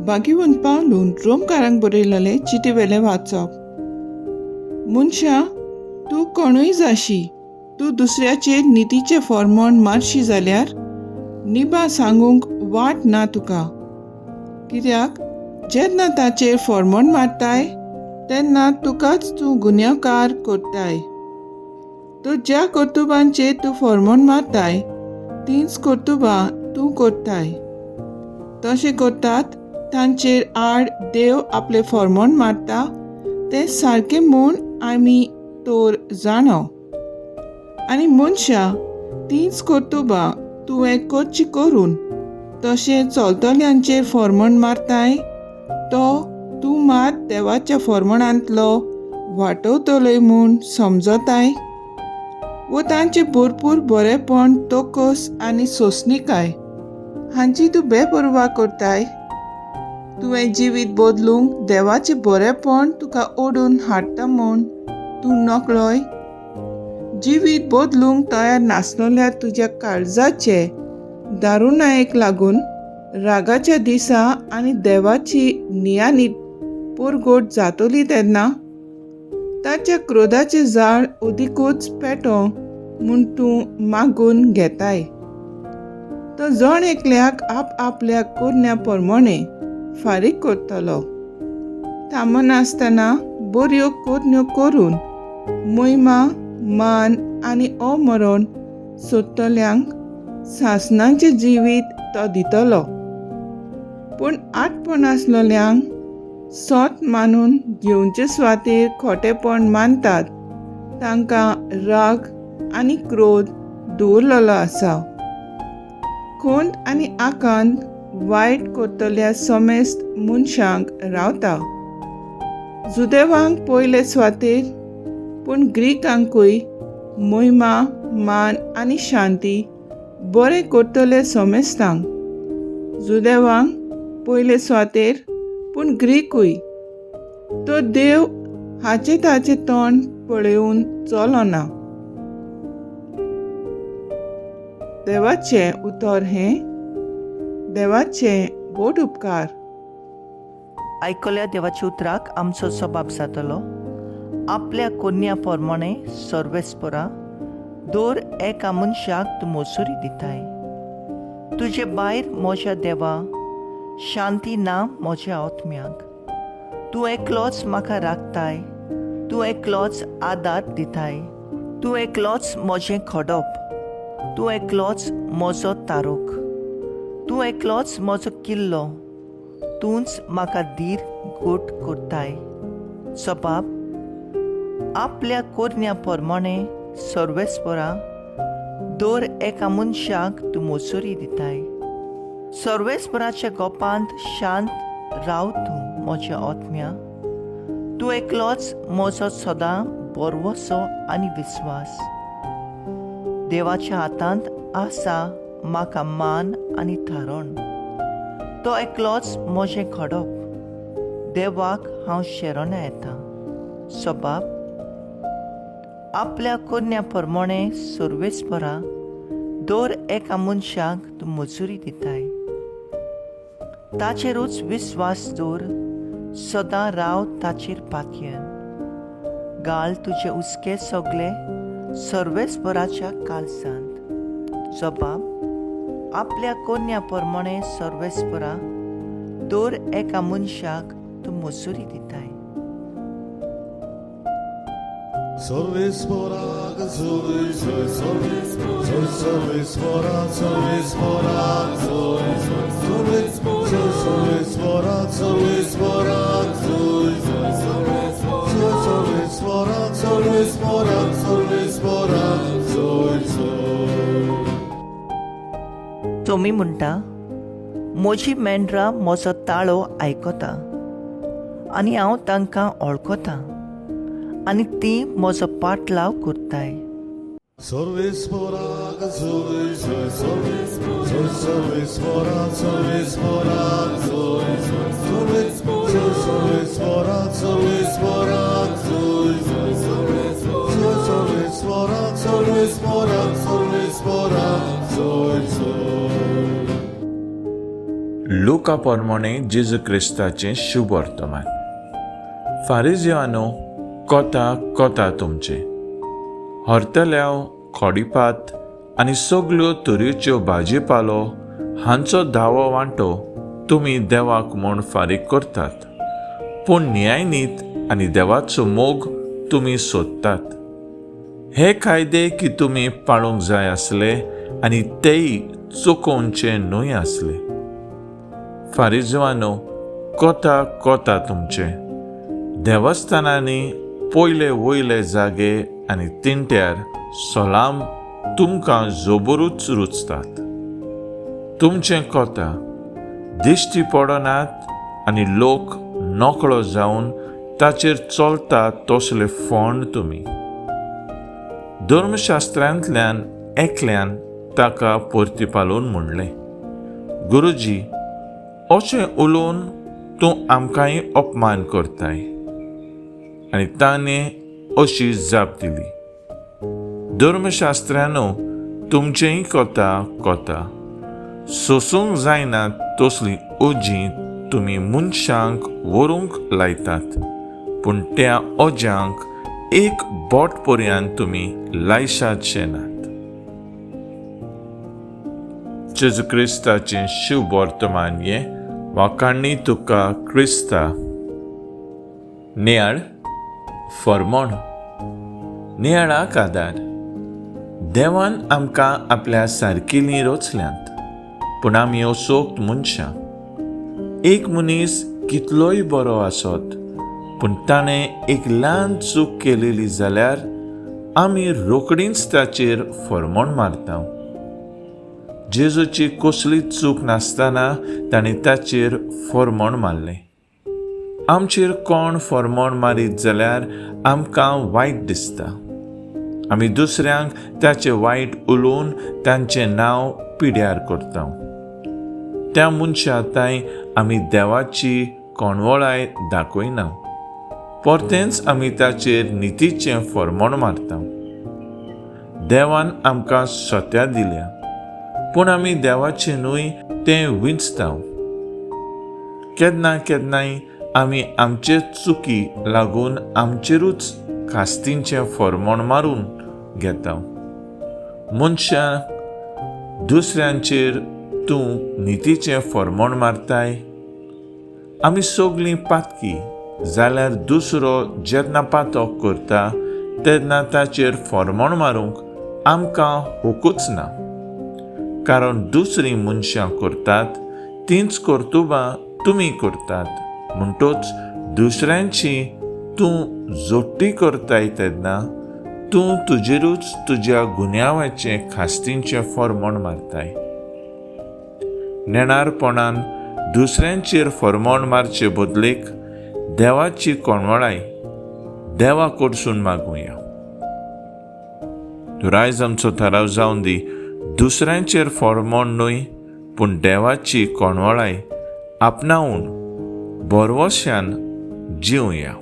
भाग्यवंत पावलून रोमकारांक बरयलेलें चिटी वेलें वाचप. मनशा, तूं कोणूय जाशी, तूं दुसऱ्याचेर नितीचें फॉर्मोण मारशी जाल्यार निबा सांगूंक वाट ना तुका. कित्याक जेन्ना ताचेर फॉर्मोण मारताय तेन्ना तुकाच तूं गुन्यांवकार करताय. तर ज्या कर्तुबांचेर तूं फॉर्मोण मारताय तींच कर्तुबां तूं करताय. तशें करतात तांचेर आड देव आपलें फॉर्मोण मारता तें सारकें म्हूण आमी तर जाणो. आनी मनशा, तींच कर्तुबां तुवें करची करून तशें चलतल्यांचेर फॉर्मोण मारताय तो तूं मात देवाच्या फॉर्मणांतलो वाटवतलोय म्हूण समजताय. वो तांचें भरपूर बरेंपण, तोकस आनी सोंसणीकाय हांची तूं बेपर्वा करताय. तुवें जिवीत बदलूंक देवाचें बरेंपण तुका ओडून हाडटा म्हूण तूं नकळोय. जिवीत बदलूंक तयार नासलेल्या तुज्या काळजाचे दारुणायेक लागून रागाच्या दिसा आनी देवाची नियानीत परगट जातली तेन्ना ताच्या क्रोधाचें जाळ अदिकूच पेटो म्हूण तूं मागून घेताय. तो जण एकल्याक आप आपल्या करण्या प्रमाणे फारीक करतलो. थांबनासतना बऱ्यो करण्यो करून महिमा, मान आनी अमरण सोदतल्यांक सासणाचें जिवीत तो दितलो. पूण आटपण आसलेल्यांक सोत मानून घेवचे सुवातेर खोटेपण मानतात तांकां राग आनी क्रोध दवरलेलो आसा. खंत आनी आकांत वायट करतल्या समेस्त मनशांक रावता. जुदेवांक पयले सुवातेर, पूण ग्रीकांकूय महिमा, मान आनी शांती बरें करतले समेस्तांक. जुदेवांक पयले सुवातेर, पूण ग्रीकूय. तो देव हाचें ताचें तोंड पळोवन चलना. देवाचें उतर हें. देवाचे व्हड उपकार. आयकल्या देवाच्या उतराक आमचो सबाब जातलो. आपल्या कोन्या प्रमाणे सर्वेस्परा, दर एका मनशाक तूं मोसुरी दिताय. तुजे भायर म्हज्या देवा शांती ना म्हज्या आत्म्याक. तूं एकलोच म्हाका राखताय, तूं एकलोच आदार दिताय, तूं एकलोच म्हजें खडप, तूं एकलोच म्हजो तारोक, तूं एकलोच म्हजो किल्लो, तूंच म्हाका धीर गोट करताय. सबाब आपल्या कोरण्या प्रमाणे सर्वेस्परा, दर एका मनशाक तूं मोसुरी दिताय. सर्वेस्पराच्या गोपांत शांत राव तूं म्हज्या आत्म्या. तूं एकलोच म्हजो सदां बरवसो आनी विस्वास. देवाच्या हातांत आसा म्हाका मान आनी थारण. तो एकलोच म्हजें खडप. देवाक हांव शरण येता. सबाब आपल्या कोरण्या प्रमाणे सर्वेस्परा, दर एका मनशाक तूं मजुरी दिताय. ताचेरूच विस्वास दवर, सदां राव ताचेर पातयेन. घाल तुजे हुस्के सगळे सर्वेस्पराच्या काळजांत. जबाब आपल्या कोन्या प्रमाणे सर्वेस्परा, दर एका मनशाक तूं मजुरी दिताय. सर्वेस्पराक जोय जोय, जोय सर्वेस्परा, सर्वेस्पराक जोय जोय, जोय सर्वेस्परा, सर्वेस्पराक जोय जोय, जोय सर्वेस्परा, सर्वेस्पराक, सर्वेस्पराक जोय जोय. तुमी म्हणटा, म्हजी मेंढरां म्हजो ताळो आयकता आनी हांव तांकां वळखता आनी ती म्हजो पाटलाव करताय. सर्वेस्पराक जोय जोय, जोय सर्वेस्परा, सर्वेस्पराक जोय जोय, जोय सर्वेस्परा, सर्वेस्पराक जोय जोय, जोय सर्वेस्परा, सर्वेस्पराक, सर्वेस्पराक जोय जोय. लूक. लुका पोरमोणे जेजू क्रिस्ताचें शुभ वर्तमान. फारिजियानो, कोता कोता तुमचें, हरतल्याव खोडीपात आनी सगल्यो तरेच्यो भाजीपालो हांचो धावो वांटो तुमी देवाक म्हूण फारीक करतात, पूण न्यायनीत आनी देवाचो मोग तुमी सोदतात. हे कायदे की तुमी पाळूंक जाय आसले आनी तेय चुकोवचे न्हय आसले. फारिजवानो, कोता कोता तुमचें, देवस्थानांनी पयले वयले जागे आनी तिंट्यार सलाम तुमकां जोबरूच रुचतात. तुमचें कोता, दिश्टी पडनात आनी लोक नकळो जावन ताचेर चलता तसले फोंड तुमी. धर्मशास्त्रांतल्यान एकल्यान ताका परतीपालोवन म्हणलें, गुरुजी, अशें उलोवन तूं आमकांय अपमान करताय. आनी ताणें अशी जाप दिली, धर्मशास्त्रानो, तुमचेंय कोता कोता, सोसूंक जायना तसलीं ओजीं तुमी मनशांक व्हरूंक लायतात, पूण त्या ओज्यांक एक बोट पर्यंत तुमी लायशाचे नात. जेजू क्रिस्ताचें शुभ वर्तमान हें. वाखाणणी तुका क्रिस्ता. नियाळ फरमण. नियाळाक आदार. देवान आमकां आपल्या सारकिलीं रचल्यांत, पूण आमी असोक्त मनशां. एक मनीस कितलोय बरो आसत, पूण ताणें एक ल्हान चूक केलेली जाल्यार आमी रोखडींच ताचेर फरमण मारता. जेजूची कसलीच चूक नासतना ताणें ताचेर फरमण मारलें. आमचेर कोण फरमण मारीत जाल्यार आमकां वायट दिसता. आमी दुसऱ्यांक ताचें वायट उलोवन तांचें नांव पिड्यार करता. त्या मनशा तांय आमी देवाची कोणवळाय दाखयना, परतेंच आमी ताचेर नितीचें फरमण मारता. देवान आमकां सत्या दिल्या, पूण आमी देवाचें न्हय तें विंचता. केन्ना केन्नाय आमी आमचे चुकी लागून आमचेरूच खास्तींचें फरमण मारून घेता. मनशां दुसऱ्यांचेर तूं नितीचें फरमण मारताय. आमी सगळीं पातकी जाल्यार दुसरो जेन्ना पातक करता तेन्ना ताचेर फरमण मारूंक आमकां हकूच ना, कारण दुसरीं मनशां करतात तींच कर्तुबां तुमी करतात. म्हणटच दुसऱ्यांची तूं जोडटी करताय तेन्ना तूं तुजेरूच तुज्या गुन्यांवाचें खास्तींचें फरमण मारताय. नेणारपणान दुसऱ्यांचेर फरमण मारचे बदलेक देवाची कोणवळाय देवा कडसून मागुया. रायज आमचो थाराव जावन दी, दुसऱ्यांचेर फरमण न्हय पूण देवाची कोणवळाय आपणावन भरवश्यान जिवया.